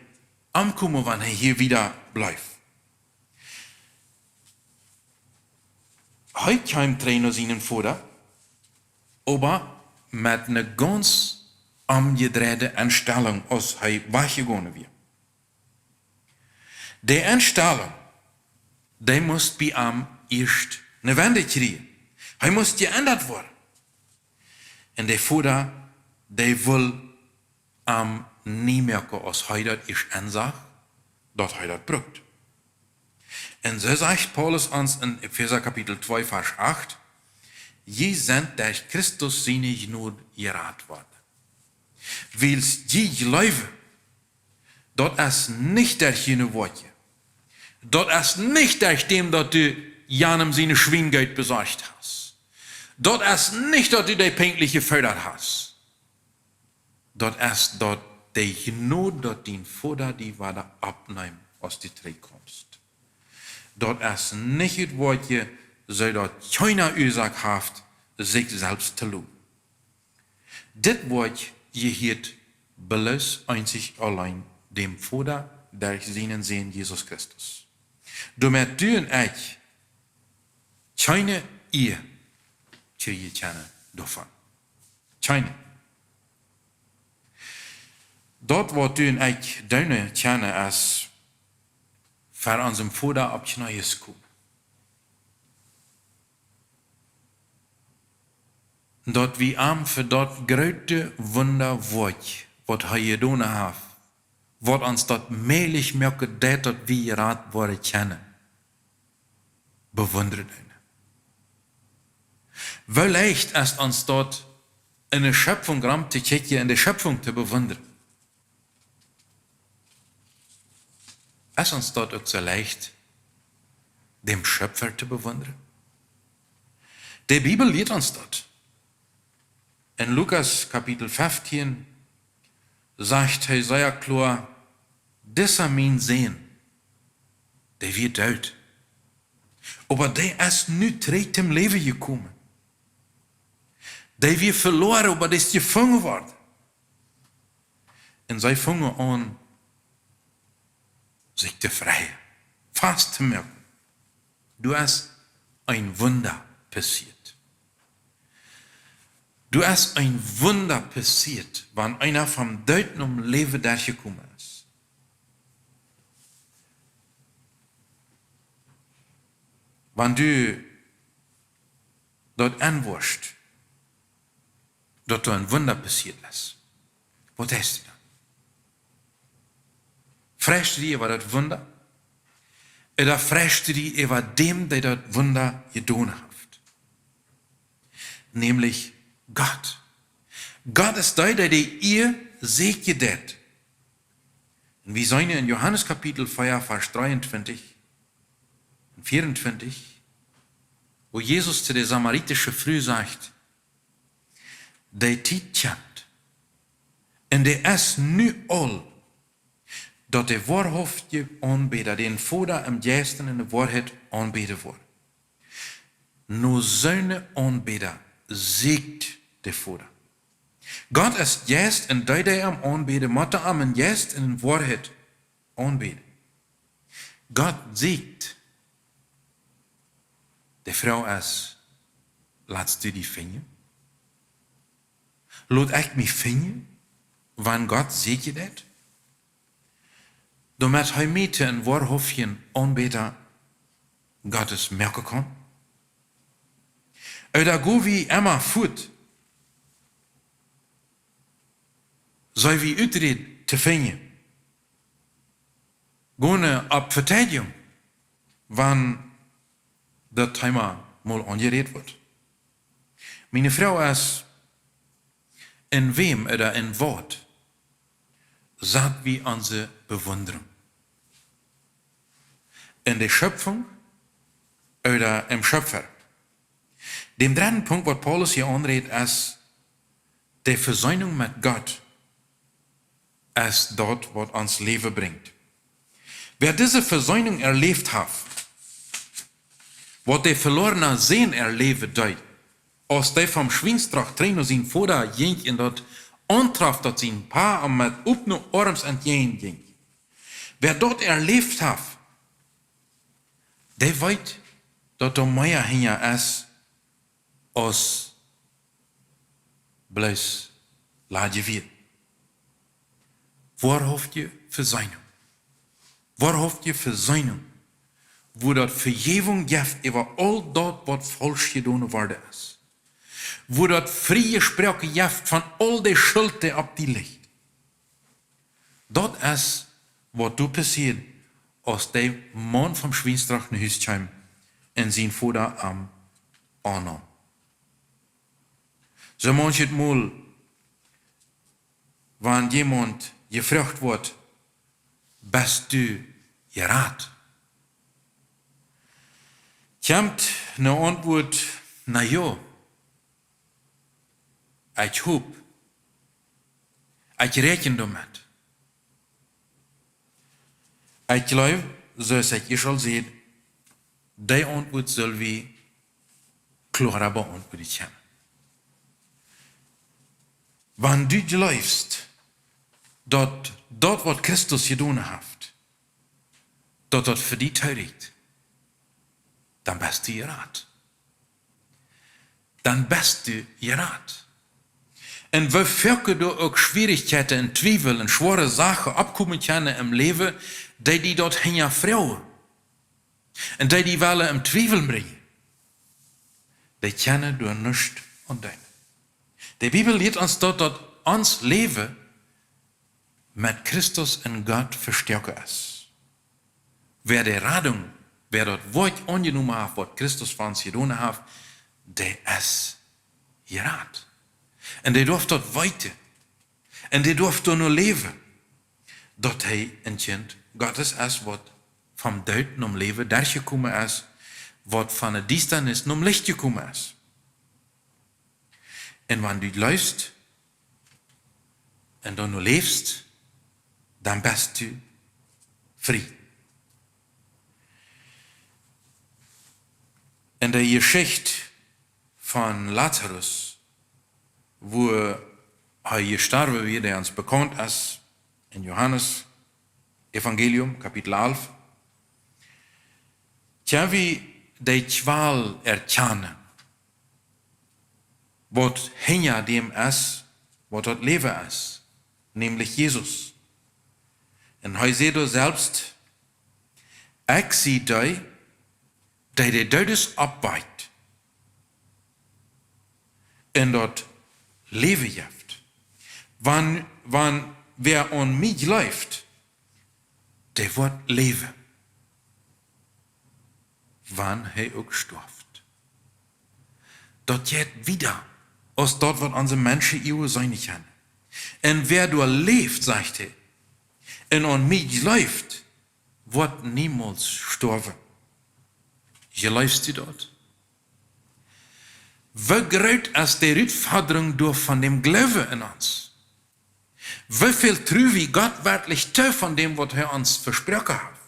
omkomen, wan hee hia wada bleef. Hee kjeem trigj no sienen Voda, oba met eene gaunz omjedreide Enstalunk, aus hee wajchjegonen wia. Dee Enstalunk, dee must bie am ieescht eene Wendunk kjrieen. Hee must jeendat woaren. Un de Voda, dee wull am nie moaken, aus hee daut ieescht ensach, daut hee daut brukt. Un soo sajcht Paulus ons en Efeesa Kapitel twee, Varsch acht: "Jie sent derch Christus siene Jnod jerat worden." Wiels jie jleewen, daut es nich derch june Woakjen. Daut es nich derch däm, daut du janem siene Schwien goot besorcht hast. Daut es nich, daut du dee pinkjlich jefoodat hast. Daut es daut de Jnod, daut dien Voda die wada oppnemt, aus du trigjkjemst. Daut es nich daut Woakje, soo daut kjeena Uasoak haft, sikj selfst to lowen. Dit Woakj jehieet bloos eenzich auleen däm Voda derch sienen Sän Jesus Christus. Doamet du un ekj kjeene Ea kjrieen kjennen doavon. Kjeene. Daut, waut du un ekj doonen kjennen, es ver onsem Voda opp Kjnees komen. Daut wie am fa daut groote Wundawoakj, waut hee jedonen haft, waut ons daut mäajlich moaken deit, daut wie jerat woaren kjennen, bewundren doonen. Woo leicht es ons daut, en de Schöpfunk rom to kjikjen, en de Schöpfunk to bewundren. Es ons daut uk soo leicht, däm Schöpfa to bewundren? De Bibel lieet ons daut. En Lukas Kapitel feftieen sajcht hee sea kloa: "Disa mien Sän, dee wia doot, oba dee es nu trigj tom Läwen jekomen. Dee wia veloaren, oba dee es jefungen worden." Un see fungen aun, sikj to freien, fast to moaken. Doa es een Wunda passieet. Doa es een Wunda passieet, wan eena vom Doot nom Läwen derchjekomen es. Wan du daut enwoascht, daut doa een Wunda passieet es, waut deist du dan? Freist du die äwa daut Wunda? Ooda freist du die äwa däm, dee daut Wunda jedonen haft? Nämlich Gott. Gott es dee, dee de Ea säkjen deit. Un wie seenen en Johanes Kapitel vea, Varsch dreeuntwintich un veeruntwintich, woo Jesus to de samaritische Fru sajcht: "De Tiet kjemt, un dee es nu aul, daut de woarhauftje Aunbäda dän Voda em Jeist un enne Woarheit aunbäden woaren. No soone Aunbäda säkjt de Voda." Gott es Jeist, un dee, dee am aunbäden, motten am em Jeist un enne Woarheit aunbäden. Gott säkjt. De Froag es: Latst du die finjen? Lot ekj mie finjen, wan Gott säkjen deit? Doamet hee mie to een woarhauftjen Aunbäda Gottes moaken kaun? Ooda go wie emma fuat, soo wie Utwäaj to finjen? Go wie opp Vedeidijunk, wan daut Thema mol aunjerät woat? Miene Froag es, en wäm ooda en waut sat wie onse Bewunderunk? En de Schöpfunk ooda em Schöpfa? Dän dredden Punkt, waut Paulus hia aunrät, es, de Vesöhnunk met Gott es daut, waut ons Läwen brinjt. Wäa dise Vesöhnunk erläft haft, waut de veloarne Sän erläwen deed, aus dee vom Schwienstrach trigj no sienen Voda jinkj un daut auntrof, daut sien Pa am met opne Oarms entjäajen jinkj. Wäa daut erläft haft, dee weet, daut doa mea hinja es aus bloos ladje Wieed. Woahaftje Vesöhnunk. Woahaftje Vesöhnunk. Wua daut Vejäwunk jeft äwa aul daut, waut faulsch jedonen worden es. Wua daut frie Sproak jeft von aul de Schult, dee opp die licht. Daut es, waut doa passieed, aus de Maun vom Schwienstrach no Hus kjeem un sien Voda am aunnaum. Soo maunchmol, wan jemaunt jefroagt woat: "Best du jerat?", kjemt ne Auntwuat: "Na jo, ekj hop, ekj räakjen doamet." Ekj jleew, soo aus ekj ieescht aul säd, dee Auntwuat sell wie kloara beauntwuaden kjennen. Wan du jleefst, daut daut, waut Christus jedonen haft, daut daut fa die toorecht, dan best du jerat. Dan best du jerat. Un woo foaken doa uk Schwierichkjeiten un Twiewel un schwoare Sachen oppkomen kjennen em Läwen, dee die daut hinjafroagen un dee die wellen em Twiewel brinjen, dee kjennen doa nuscht aun doonen. De Bibel lieet ons daut, daut ons Läwen met Christus un Gott vestoaken es. Wäa de Radunk, wäa daut Woakj aunjenomen haft, waut Christus fa ons jedonen haft, dee es jerat. Un dee darf daut weeten. Un dee darf doano läwen, daut hee een Kjint Gottes es, waut vom Doot nom Läwen derchjekomen es, waut von de Diestanis nom Licht jekomen es. Un wan du jleefst un doano läfst, dan best du frie. En de Jeschicht von Lazarus, wua hee jestorwen wia, dee ons bekaunt es en Johanes Evangelium, Kapitel alf, kjenn wie de Kjwal erkjanen, waut hinja däm es, waut daut Läwen es, nämlich Jesus. Un hee sajcht doa selfst: "Ekj sie dee, dee de Doodes oppwakjt un daut Läwen jeft. Wan, wan wäa aun mie jleeft, dee woat läwen, wan hee uk stoaft." Daut jeit wieda aus daut, waut onse Menschen Uagen seenen kjennen. Un wäa doa läft, sajcht hee, un aun mie jleeft, woat niemols stoawen. Jleefst du daut? Woo groot es de Utfodrunk doa von däm Gloowen en ons? Woo väl tru wie Gott werkjlich too von däm, waut hee ons vesproaken haft?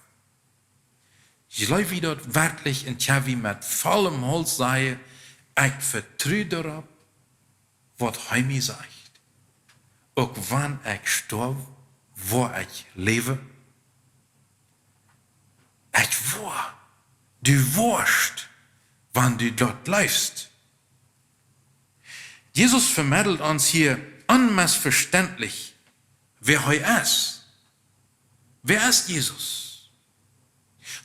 Jleew wie daut werkjlich un kjenn wie met vollem Hauls sajen: "Ekj vetru doaropp, waut hee mie sajcht. Uk wan ekj stoaw, woa ekj läwen." Ekj woa. Du woascht, wan du daut jleefst. Jesus vemeddelt ons hia onmissvestentlich, wäa hee es. Wäa es Jesus?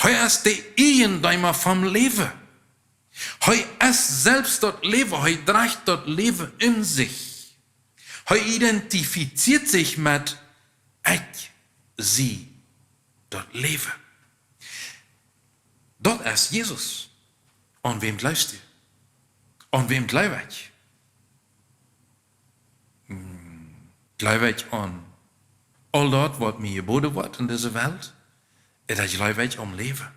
Hee es de Eijendeema vom Läwen. Hee es selfst daut Läwen, hee drajcht daut Läwen en sikj. Hee identifizieet sikj met: "Ekj sie daut Läwen." Daut es Jesus. Aun wäm jleefst du? Aun wäm jleew ekj? Hm, jleew ekj aun aul daut, waut mie jebooden woat en dise Welt? Ooda jleew ekj aum Läwen?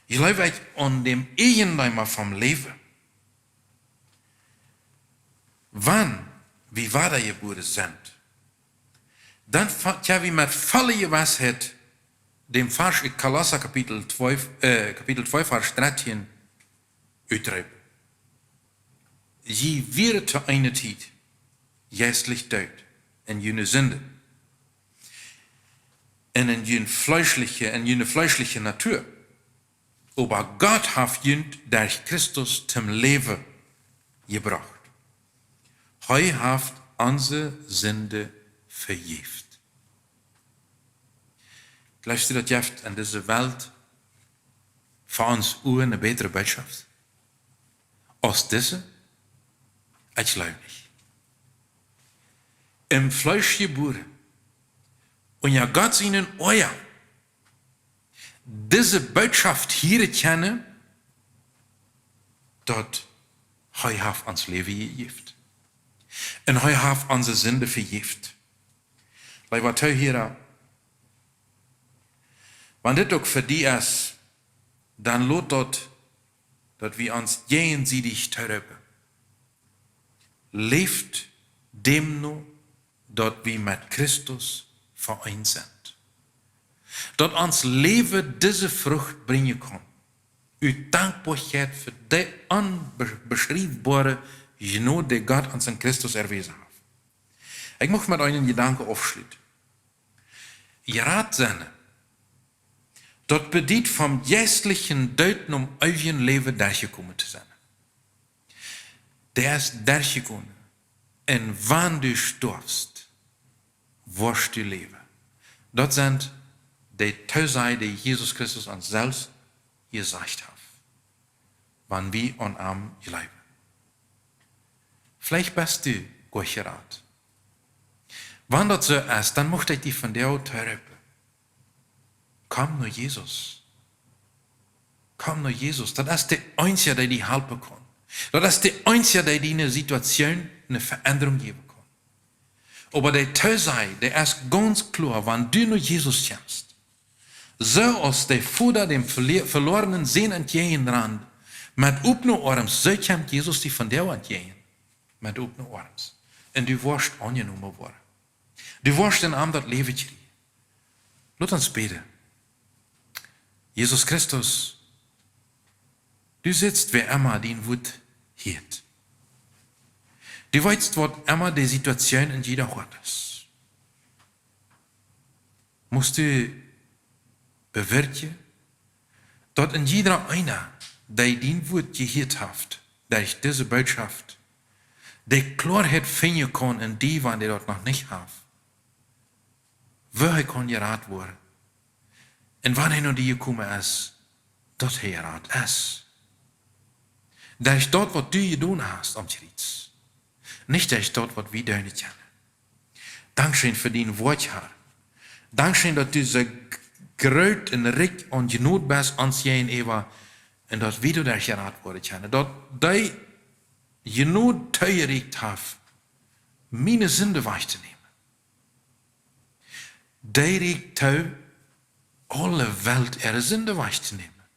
Jleew ekj aun däm Eejendeema vom Läwen? Wan wie wadajebuaren sent, dan fa-, kjenn wie met volle Jewissheit dän Varsch ut Kolossa Kapitel twee, äh, Kapitel twee, Varsch dartieen utroopen: "Jie wieren to eene Tiet jeistlich doot en june Sinden un en june fleeschelje, en june fleeschelje Natua. Oba Gott haft junt derch Christus toom Läwen jebrocht. Hee haft onse Sinden vejäft." Jleefst du, daut jeft en dise Welt fa ons Uagen eene bätre Bootschoft aus dise? Ekj jleew nich. Em Fleesch jebuaren, unja Gott sienen Oaja, dise Bootschoft hieren kjennen, daut hee haft ons Läwen jejäft. Un hee haft onse Sinden vejäft. Leewa Toohiera, wan dit uk fa die es, dan lot daut, daut wie ons jäajensiedich tooroopen: "Läft däm no, daut wie met Christus vereent sent." Daut ons Läwen dise Frucht brinjen kaun, ut Dankboakjeit fa de onbe-, beschriefboare Jnod, dee Gott ons en Christus erwäsen haft. Ekj mucht met eenen Jedanken aufschluten. Jerat sennen, daut bediet, vom jeistlichen Doot nom eewjen Läwen derchjekomen to sennen. Dee es derchjegonen. Un wan du stoafst, woascht du läwen. Daut sent de Toosajen, dee Jesus Christus ons selfst jesajcht haft, wan wie aun am jleewen. Veleicht best du goa jerat. Wan daut soo es, dan mucht ekj die vondoag tooroopen: Komm no Jesus. Komm no Jesus. Daut es de eensja, dee die halpen kaun. Daut es de eensja, dee die eene Situation, eene Veendrunk jäwen kaun. Oba de Toosaj, dee es gaunz kloa: wan du no Jesus kjemst, soo aus de Voda däm velie-, velornen Sän entjäajen rand met opne Oarms, soo kjemt Jesus die vondoag entjäajen met opne Oarms. Un du woascht aunjenomen woaren. Du woascht en am daut Läwen kjrieen. Lot ons bäden. Jesus Christus, du sitst, wua emma dien Wuat hieet. Du weetst, waut emma de Situation en jieda Hoat es. Mucht du bewirkjen, daut en jieda eena, dee dien Wuat jehieet haft, derch dise Bootschoft, de Kloaheit finjen kaun en die, wan dee daut noch nich haft, woo hee kaun jerat woaren. Un wan hee no die jekomen es, daut hee jerat es. Derch daut, waut du jedonen hast aum Kjriez. Nich derch daut, waut wie doonen kjennen. Dankscheen fa dien Wuat, Herr. Dankscheen, daut du soo g-, groot un rikj aun Jnod best ons jäajenäwa, un daut wie doaderch jerat woaren kjennen. Daut dee Jnod toojerieekjt haft, miene Sinden wajchtonämen. Dee rieekjt too, aule Welt äare Sinden wajchtonämen.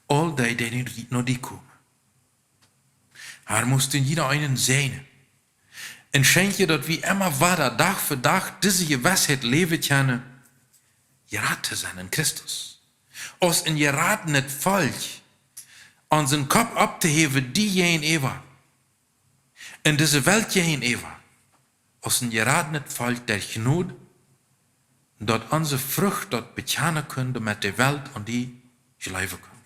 Aul dee, dee no die, no die komen. Herr, mucht du jieda eenen säajnen. Un schenkj, daut wie emma wada, Dach fa Dach, dise Jewissheit läwen kjennen, jerat to sennen en Christus. Aus een jeradenet Volkj, onsen Kopp opptohäwen die jäajenäwa, un dise Welt jäajenäwa, aus een jeradenet Volkj derch Jnod, daut onse Frucht daut bekjanen kunn, doamet de Welt aun die jleewen kaun.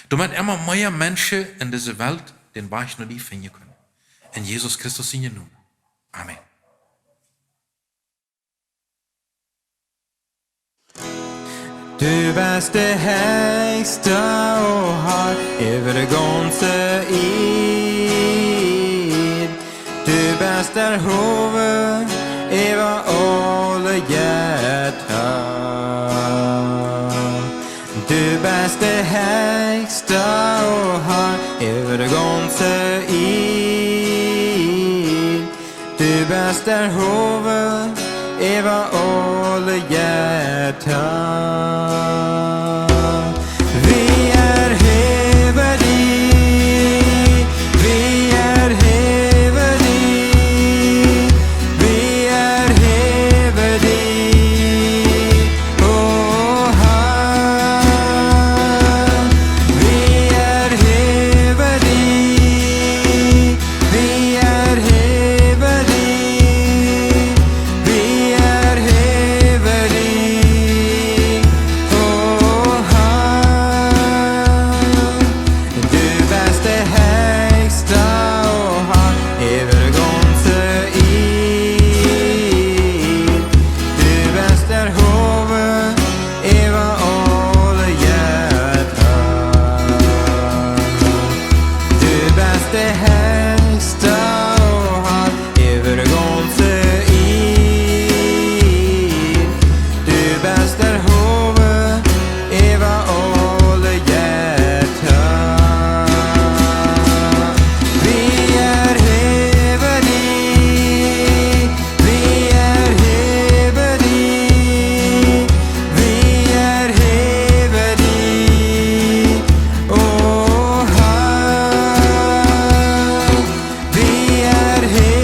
Doamet emma mea Menschen en dise Welt dän Wajch no die finjen kjennen. En Jesus Christus sienen Nomen. Amen. Du Best de hechsta, o Har, äwa de gaunze Ieed. Du best erhowen äwa aule Jetta. Du best de hechsta, o Har, äwa de gaunze Ieed. Du best erhowen äwa aule Jetta. Wie erheben die, wie erheben die, wie erheben die, o Har. Wie erheben die, wie erheben die, wie erheben die, o Har. Du best de hechsta, o Har, äwa de gaunze Ieed. Du best erhowen äwa aule Jetta. Du best de hechsta, o Har, äwa de gaunze Ieed. Du best erhowen äwa aule Jetta. Wie erheben die, wie erheben die, wie erheben die, o Har. Wie erheben